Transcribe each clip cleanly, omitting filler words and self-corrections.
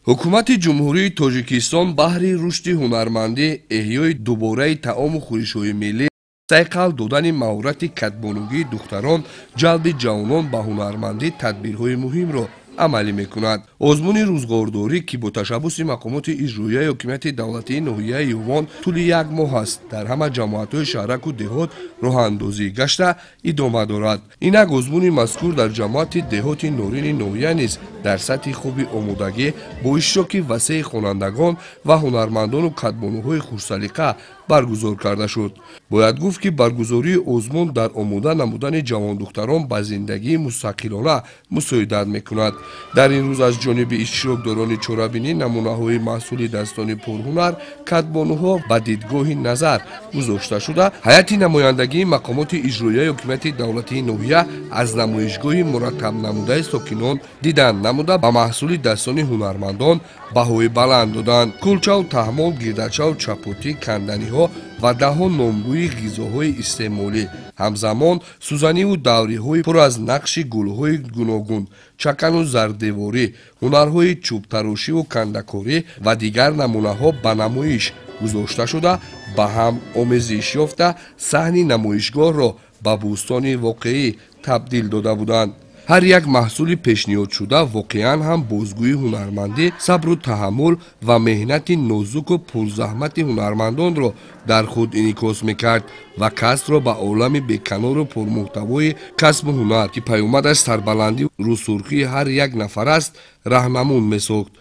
Ҳукумати Ҷумҳурии Тоҷикистон баҳри рушди ҳунармандӣ, эҳёи дубораи таому хӯришҳои миллӣ, сайқал додани маҳорати кадбонугии духтарон, ҷалби ҷавонон ба ҳунармандӣ тадбирҳои муҳимро амалӣ мекунад. Озмуни рӯзғордорӣ, ки бо ташаббуси мақомоти иҷроияи ҳокимияти давлатии ноҳияи Ёвон тӯли як моҳ аст дар ҳама ҷамоатҳои шаҳраку деҳот роҳандозӣ гашта, идома дорад. Инак, озмуни мазкур дар ҷамоати деҳоти Норини ноҳия низ дар сатҳи хуби омодагӣ бо иштироки васеи хонандагон ва ҳунармандону кадбонуҳои хушсалиқа баргузор карда шуд. Бояд гуфт, ки баргузории озмун дар омода намудани ҷавондухтарон ба зиндагии мустақилона мусоидат мекунад. Дар ин рӯз аз ҷониби иштирокдорони чорабинӣ намунаҳои маҳсули дастони пурҳунар кадбонуҳо ба дидгоҳи назар гузошта шуда, ҳайати намояндагии мақомоти иҷроияи ҳокимияти давлатии ноҳия аз намоишгоҳи мураттабнамудаи сокинон дидан намуда, ба маҳсули дастони ҳунармандон баҳои баланд доданд. Кулчаву таҳмол, гирдачаву чапотӣ, канданиҳо ва даҳҳо номгӯи ғизоҳои истеъмолӣ, ҳамзамон сӯзаниву давриҳои пур аз нақши гулҳои гуногун, чакану зардеворӣ, ҳунарҳои чӯбтарошиву кандакорӣ ва дигар намунаҳо ба намоиш гузошта шуда, ба ҳам омезиш ёфта, саҳни намоишгоҳро ба бӯстони воқеӣ табдил дода буданд. Ҳар як маҳсули пешниҳодшуда воқеан ҳам бозгӯи ҳунармандӣ, сабру таҳаммул ва меҳнати нозуку пурзаҳмати ҳунармандонро дар худ инъикос мекард ва касбро ба олами беканору пурмуҳтавои касбу ҳунар, ки паёмадаш сарбаландӣ, рӯсурхии ҳар як нафар аст, раҳнамун месохт.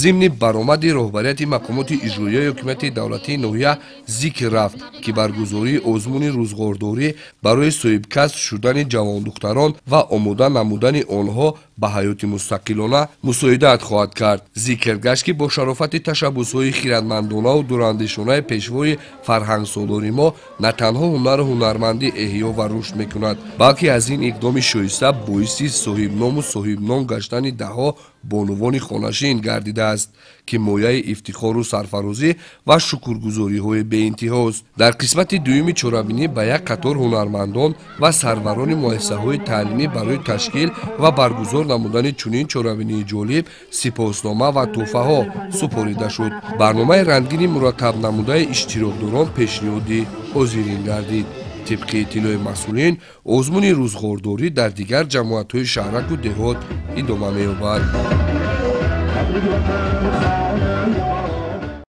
Зимни баромади роҳбарияти мақомоти иҷроияи ҳокимияти давлатии ноҳия зикр рафт, ки баргузории озмуни рӯзғордорӣ барои соҳибкасб шудани ҷавондухтарон ва омода намудани онҳо ба ҳаёти мустақилона мусоидат хоҳад кард. Зикр гашт, ки бо шарофати ташаббусҳои хиратмандонаву дурандешонаи пешвои фарҳангсолори мо на танҳо ҳунару ҳунармандӣ эҳё ва рушд мекунад, балки аз ин иқдоми шоиста боиси соҳибному соҳибном гаштани даҳҳо бонувони хонашин гардидааст, ки мояи ифтихору сарфарозӣ ва шукргузориҳои беинтиҳост. Дар қисмати дуюми чорабинӣ ба як қатор ҳунармандон ва сарварони муассисаҳои таълимӣ барои ташкил ва баргузор намудани чунин чорабинии ҷолиб сипоснома ва тӯҳфаҳо супорида шуд. Барномаи рангини мураттабнамудаи иштирокдорон пешниҳоди ҳозирин гардид. Тибқи иттилои масъулин, озмуни рӯзғордорӣ дар дигар ҷамоатҳои шаҳраку деҳот идома меёбад.